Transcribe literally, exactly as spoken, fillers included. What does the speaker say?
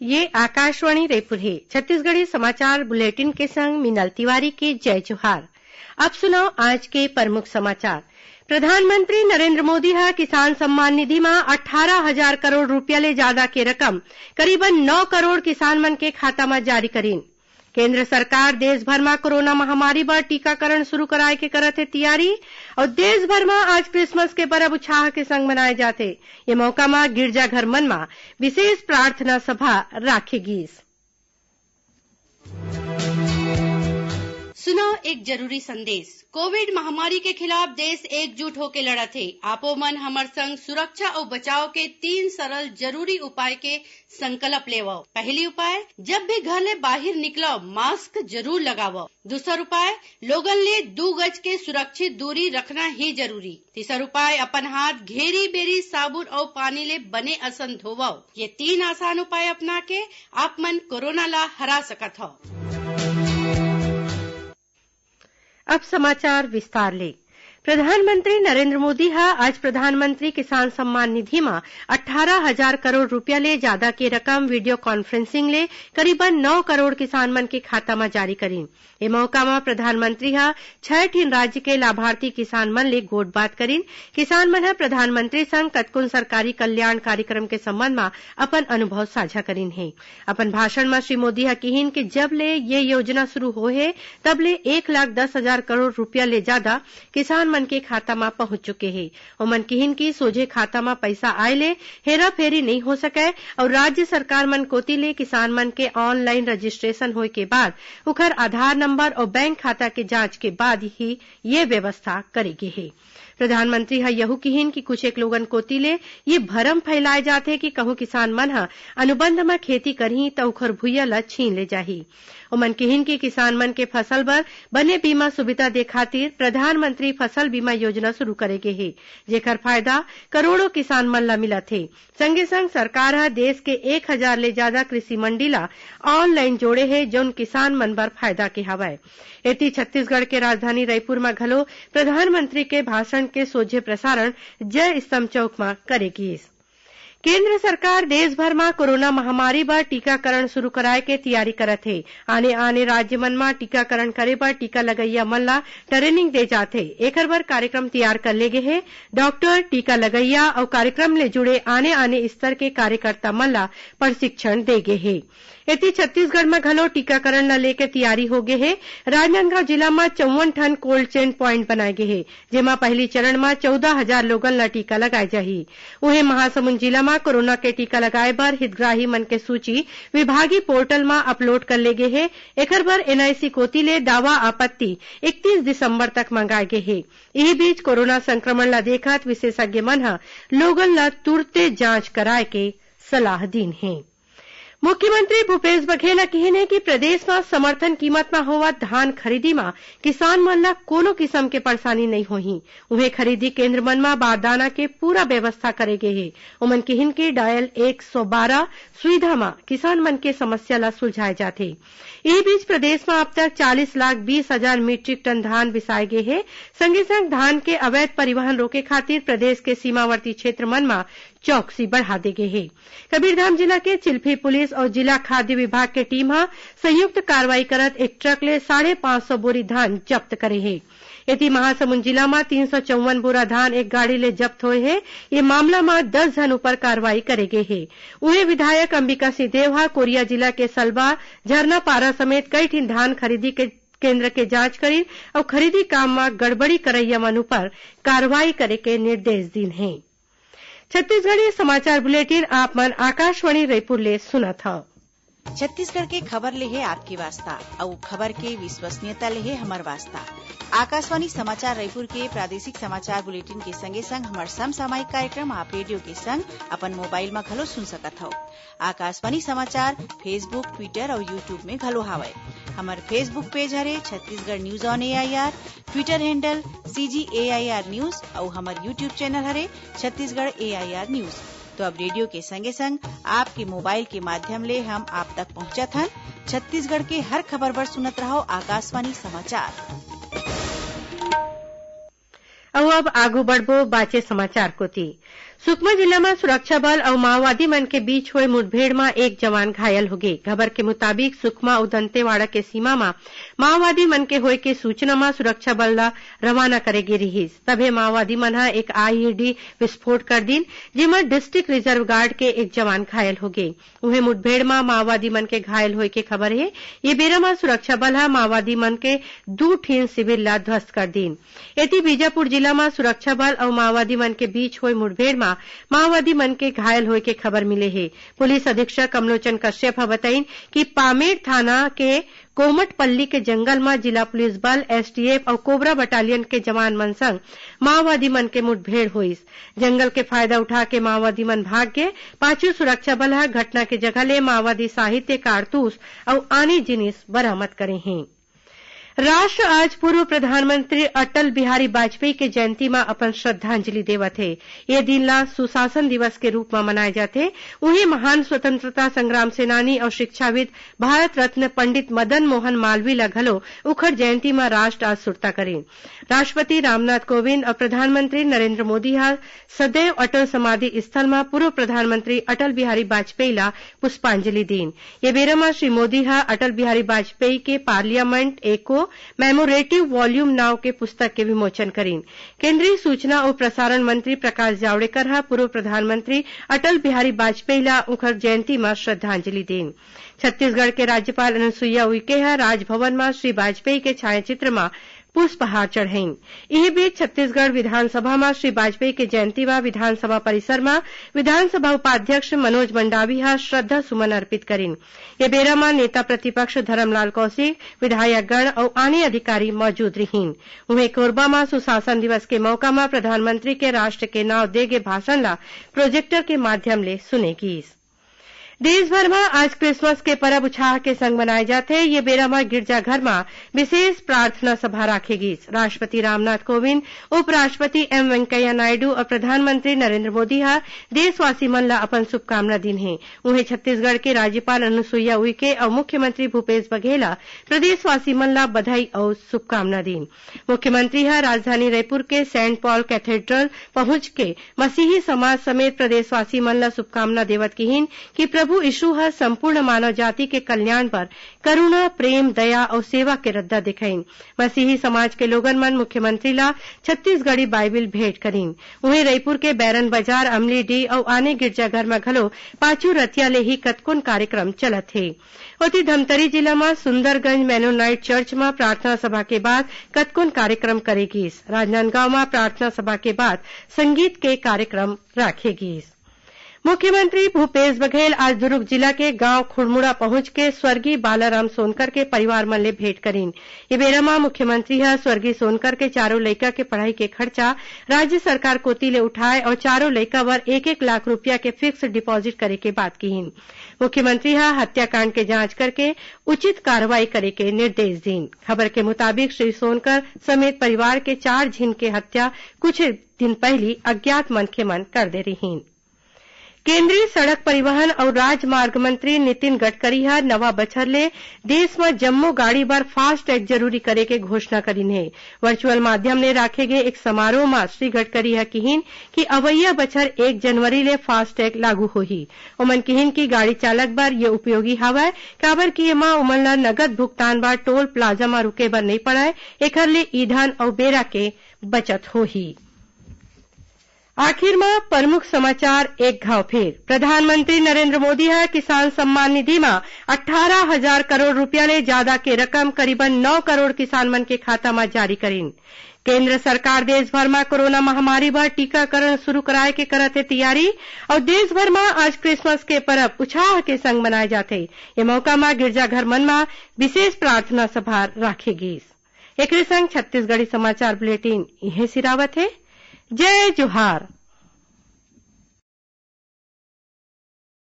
ये आकाशवाणी रायपुर हे। छत्तीसगढ़ी समाचार बुलेटिन के संग मीनल तिवारी के जय जोहार। अब सुनव आज के प्रमुख समाचार। प्रधानमंत्री नरेंद्र मोदी ह किसान सम्मान निधि म अट्ठारह हजार करोड़ रूपिया ले जादा के रकम, करीबन नौ करोड़ किसान मन के खाता म जारी करीन। केंद्र सरकार देश भर म कोरोना महामारी बर टीकाकरण शुरू कराए के करत हे तियारी, अउ देश भर म आज क्रिसमस के परब उत्साह के संग मनाए जाथे। ये मौका म गिरजाघर मन म विशेष प्रार्थना सभा राखे गीस। सुनव एक जरूरी संदेश। कोविड महामारी के खिलाफ देश एकजुट होके लड़त हे। आपो मन हमर संग सुरक्षा अउ बचाव के तीन सरल जरूरी उपाय के संकल्प लेवव। पहली उपाय, जब भी घर ले बाहिर निकलव, मास्क जरूर लगावव। दूसर उपाय, लोगन ले दू गज के सुरक्षित दूरी रखना ही जरूरी। तीसर उपाय, अपन हाथ घेरी बेरी साबुन अउ पानी ले बने असन धोवव। ये तीन आसान उपाय अपना के आप मन कोरोना ला हरा सकत हव। अब समाचार विस्तार ले। प्रधानमंत्री नरेंद्र मोदी ह आज प्रधानमंत्री किसान सम्मान निधि म अट्ठारह हजार करोड़ रूपिया ले जादा के रकम वीडियो कॉन्फ्रेंसिंग ले करीबन नौ करोड़ किसान मन के खाता म जारी करीन। ए मौका म प्रधानमंत्री ह छै ठिन राज्य के लाभार्थी किसान मन ले गोठबात करीन। किसान मन ह प्रधानमंत्री संग कतकोन सरकारी कल्याण कार्यक्रम के संबंध म अपन अनुभव साझा करीन हे। अपन भाषण म श्री मोदी ह किहीन कि जब ले ये योजना शुरू होए हे, तब ले एक लाख दस हजार करोड़ रूपिया ले जादा किसान मन के खाता म पहुंच चुके हे। ओमन किहीन कि सोझे खाता म पइसा आए ले हेराफेरी नइ हो सकय अउ राज्य सरकार मन कोति ले किसान मन के ऑनलाइन रजिस्ट्रेशन होए के बाद उखर आधार नंबर अउ बैंक खाता के जांच के बाद ही ये व्यवस्था करे गे हे। प्रधानमंत्री ह यहू किहीन कि कुछ एक लोगन कोति ले ये भरम फैलाए जाथे कि कहूं किसान मन ह अनुबंध म खेती करही त उखर भुइयां ल छीन ले जाही। ओमन किहीन कि किसान मन के फसल बर बने बीमा सुविधा दे खातिर प्रधानमंत्री फसल बीमा योजना शुरू करे गे हे, जेखर फायदा करोड़ों किसान मन ल मिलत हे। संगे संग सरकार ह देश के एक हजार ले जादा कृषि मंडी ल ऑनलाइन जोड़े हे, जउन किसान मन बर फायदा के हवय। एती छत्तीसगढ़ के राजधानी रइपुर म घलो प्रधानमंत्री के भाषण के सोझे प्रसारण जय स्तंभ चौक म करे गीस। केंद्र सरकार देश भर म कोरोना महामारी बर टीकाकरण शुरू कराए के तियारी करत हे। आने-आने राज्य मन म टीकाकरण करे बर टीका लगइया मन ल ट्रेनिंग दे जाथे। एखर बर कार्यक्रम तियार कर ले गे हे। डॉक्टर, टीका लगइया अउ कार्यक्रम ले जुड़े आने-आने स्तर के कार्यकर्ता मन ल प्रशिक्षण दे गे हे। एती छत्तीसगढ़ म घलो टीकाकरण ल लेके तियारी हो गे हे। राजनांदगांव जिला म चौवन ठन कोल्ड चेन प्वाइंट बनाए गे हे, जेमा पहिली चरण म चौदह हजार लोगन ल टीका लगाए जाही। उहें, महासमुंद जिला म कोरोना के टीका लगाए बर हितग्राही मन के सूची विभागीय पोर्टल म अपलोड कर ले गे हे। एखर बर एनआईसी कोति ले दावा आपत्ति इकतीस दिसंबर तक मंगाए गे हे। इही बीच, कोरोना संक्रमण ल देखत विशेषज्ञ मन ह लोगन ल तुरते जांच कराए के सलाह दीन हे। मुख्यमंत्री भूपेश बघेल ह किहीन हे कि प्रदेश म समर्थन कीमत म होवत धान खरीदी म किसान मन ल कोनो किसम के परेशानी नइ होही। उहें, खरीदी केंद्र मन म बारदाना के पूरा व्यवस्था करे गे हे। ओमन किहीन कि डायल एक सौ बारह सुविधा म किसान मन के समस्या ल सुलझाए जाथे। इही बीच, प्रदेश म अब तक चालीस लाख बीस हजार मीट्रिक टन धान बिसाए गे हे। संगे संग धान के अवैध परिवहन रोके खातिर प्रदेश के सीमावर्ती क्षेत्र मन म चौकसी बढ़ा दे गे हे। कबीरधाम जिला के चिल्फी पुलिस अउ जिला खाद्य विभाग के टीम ह संयुक्त कार्रवाई करत एक ट्रक ले साढ़े पांच सौ बोरी धान जब्त करे हे। एती, महासमुंद जिला म तीन सौ चौवन बोरा धान एक गाड़ी ले जब्त होए हे। ये मामला म दस झन ऊपर कार्रवाई करे गे हे। उहें, विधायक अंबिका सिंहदेव ह कोरिया जिला के सलबा, झरनापारा समेत कई ठिन धान खरीदी के केंद्र के जांच करीन अउ खरीदी काम म गड़बड़ी करइया मन ऊपर कार्रवाई करे के निर्देश दीन हे। छत्तीसगढ़ी समाचार बुलेटिन आप मन आकाशवाणी रायपुर ले सुनत हव। छत्तीसगढ़ के खबर ले हे आपके वास्ता, अउ खबर के विश्वसनीयता ले हे हमर वास्ता। आकाशवाणी समाचार रायपुर के प्रादेशिक समाचार बुलेटिन के संगे संग हमर समसामयिक कार्यक्रम आप रेडियो के संग अपन मोबाइल म घलो सुन सकत हव। आकाशवाणी समाचार Facebook, Twitter अउ YouTube में घलो हावय। हमर Facebook पेज हरे Chhattisgarh news on AIR, Twitter handle CG AIR news अउ हमर YouTube चैनल हरे छत्तीसगढ़ एआईआर न्यूज। तो अब रेडियो के संगे संग आपके मोबाइल के माध्यम ले हम आप तक पहुंचत हन। छत्तीसगढ़ के हर खबर बर सुनत रहव आकाशवाणी समाचार। अउ अब आगू बढ़बो बाचे समाचार कोति। सुकमा जिला म सुरक्षा बल अउ माओवादी मन के बीच होए मुठभेड़ म एक जवान घायल होगे। खबर के मुताबिक, सुकमा अउ दंतेवाड़ा के सीमा म माओवादी मन के होए के सूचना म सुरक्षा बल ल रवाना करे गे रिहिस, तभे माओवादी मन ह एक आईईडी विस्फोट कर दीन, जेमा डिस्ट्रिक्ट रिजर्व गार्ड के एक जवान घायल होगे। उहें, मुठभेड़ म माओवादी मन के घायल होए के खबर हे। ये बेरा म सुरक्षा बल ह माओवादी मन के दू ठिन शिविर ल ध्वस्त कर दीन। एती, बीजापुर जिला म सुरक्षा बल अउ माओवादी मन के बीच होए मुठभेड़ म माओवादी मन के घायल होए के खबर मिले हे। पुलिस अधीक्षक कमलोचन कश्यप ह बताइन कि पामेड़ थाना के कोमटपल्ली के जंगल म जिला पुलिस बल, एसटीएफ अउ कोबरा बटालियन के जवान मन संग माओवादी मन के मुठभेड़ होइस। जंगल के फायदा उठा के माओवादी मन भाग गे। पाछू सुरक्षा बल ह घटना के जगह ले माओवादी साहित्य, कारतूस अउ आने जिनिस बरामद करे हे। राष्ट्र आज पूर्व प्रधानमंत्री अटल बिहारी वाजपेयी के जयंती म अपन श्रद्धांजलि देवत हे। ये दिन ला सुशासन दिवस के रूप म मनाए जाथे। उहें, महान स्वतंत्रता संग्राम सेनानी अउ शिक्षाविद भारत रत्न पंडित मदन मोहन मालवीय ला घलो उखर जयंती म राष्ट्र आज सुरता करिन। राष्ट्रपति रामनाथ कोविंद अउ प्रधानमंत्री नरेंद्र मोदी ह सदैव अटल समाधि स्थल म पूर्व प्रधानमंत्री अटल बिहारी वाजपेयी ला पुष्पांजलि दीन। ये बेरा म श्री मोदी ह अटल बिहारी वाजपेयी के पार्लियामेंट एको मेमोरेटिव वॉल्यूम नाव के पुस्तक के विमोचन करिन। केंद्रीय सूचना अउ प्रसारण मंत्री प्रकाश जावड़ेकर ह पूर्व प्रधानमंत्री अटल बिहारी वाजपेयी ला उंखर जयंती म श्रद्धांजलि दीन। छत्तीसगढ़ के राज्यपाल अनुसुईया उइके ह राजभवन म श्री वाजपेयी के छायाचित्र म पुष्पहार चढ़ाइन। इही बीच, छत्तीसगढ़ विधानसभा म श्री वाजपेयी के जयंती म विधानसभा परिसर म विधानसभा उपाध्यक्ष मनोज मंडावी ह श्रद्धा सुमन अर्पित करिन। ये बेरा म नेता प्रतिपक्ष धरमलाल कौशिक, विधायकगण अउ आने अधिकारी मौजूद रिहीन। उहें, कोरबा म सुशासन दिवस के मौका म प्रधानमंत्री के राष्ट्र के नाव दे गे भाषण ला प्रोजेक्टर के माध्यम ले सुने गीस। देश भर म आज क्रिसमस के परब उछाह के संग मनाए जाथे। ये बेरा म गिरजाघर म विशेष प्रार्थना सभा राखे गीस। राष्ट्रपति रामनाथ कोविंद, उपराष्ट्रपति एम वेंकैया नायडू अउ प्रधानमंत्री नरेंद्र मोदी ह देशवासी मन ल अपन शुभकामना दीन हे। उहें, छत्तीसगढ़ के राज्यपाल अनुसुईया उइके अउ मुख्यमंत्री भूपेश बघेल ह प्रदेशवासी मन ल बधाई अउ शुभकामना दीन। मुख्यमंत्री ह राजधानी रायपुर के सेंट पॉल कैथेड्रल पहुंच के मसीही समाज समेत प्रदेशवासी मन ल शुभकामना देवत किहीन कि प्रभु यीशु ह संपूर्ण मानव जाति के कल्याण बर करुणा, प्रेम, दया अउ सेवा के रद्दा देखाइन। मसीही समाज के लोगन मन मुख्यमंत्री ल छत्तीसगढ़ी बाइबिल भेंट करिन। उहें, रईपुर के बैरन बाजार, अमली डीह अउ आने गिरजाघर म घलो पाछू रतिया ले ही कतकोन कार्यक्रम चलत हे। ओती, धमतरी जिला म सुंदरगंज मेनोनाइट चर्च म प्रार्थना सभा के बाद कतकोन कार्यक्रम करे गीस। राजनांदगांव म प्रार्थना सभा के बाद संगीत के कार्यक्रम राखे गीस। मुख्यमंत्री भूपेश बघेल आज दुरूग जिला के गांव खुड़मुड़ा पहुंच के स्वर्गीय बालाराम सोनकर के परिवार मन ले भेंट करिन। ये बेरा म मुख्यमंत्री ह स्वर्गीय सोनकर के चारों लइका के पढ़ाई के खर्चा राज्य सरकार कोति ले उठाए अउ चारों लइका बर एक एक लाख रुपया के फिक्स डिपॉजिट करे के बात किहीन। मुख्यमंत्री ह हत्याकांड के जांच करके उचित कार्रवाई करे के निर्देश दीन। खबर के मुताबिक, श्री सोनकर समेत परिवार के चार झिन के हत्या कुछ दिन पहिली अज्ञात मनखे मन कर दे रिहीन। केंद्रीय सड़क परिवहन अउ राजमार्ग मंत्री नितिन गडकरी ह नवा बछर ले देश म जम्मो गाड़ी बर फास्टैग जरूरी करे के घोषणा करिन हे। वर्चुअल माध्यम ले राखे गे एक समारोह म श्री गडकरी ह किहीन कि अवइया बछर एक जनवरी ले फास्टैग लागू होही। ओमन किहीन कि गाड़ी चालक बर ये उपयोगी हवय, काबर कि एमा ओमन ल नगद भुगतान बर टोल प्लाजा म रुके बर नइ पड़य, एखर ले ईंधन अउ बेरा के बचत होही। आखिर म प्रमुख समाचार एक घाव फेर। प्रधानमंत्री नरेंद्र मोदी ह किसान सम्मान निधि म अट्ठारह हजार करोड़ रुपया ले जादा के रकम, करीबन नौ करोड़ किसान मन के खाता म जारी करिन। केंद्र सरकार देश भर म कोरोना महामारी बर टीकाकरण शुरू कराए के करत हे तैयारी। अउ देश भर म आज क्रिसमस के परब उछाह के संग मनाए जाथे। ये मौका म गिरजाघर मन म विशेष प्रार्थना सभा राखे गीस। एकरे संग छत्तीसगढ़ी समाचार बुलेटिन इहें सिरावत हे। जय जोहार।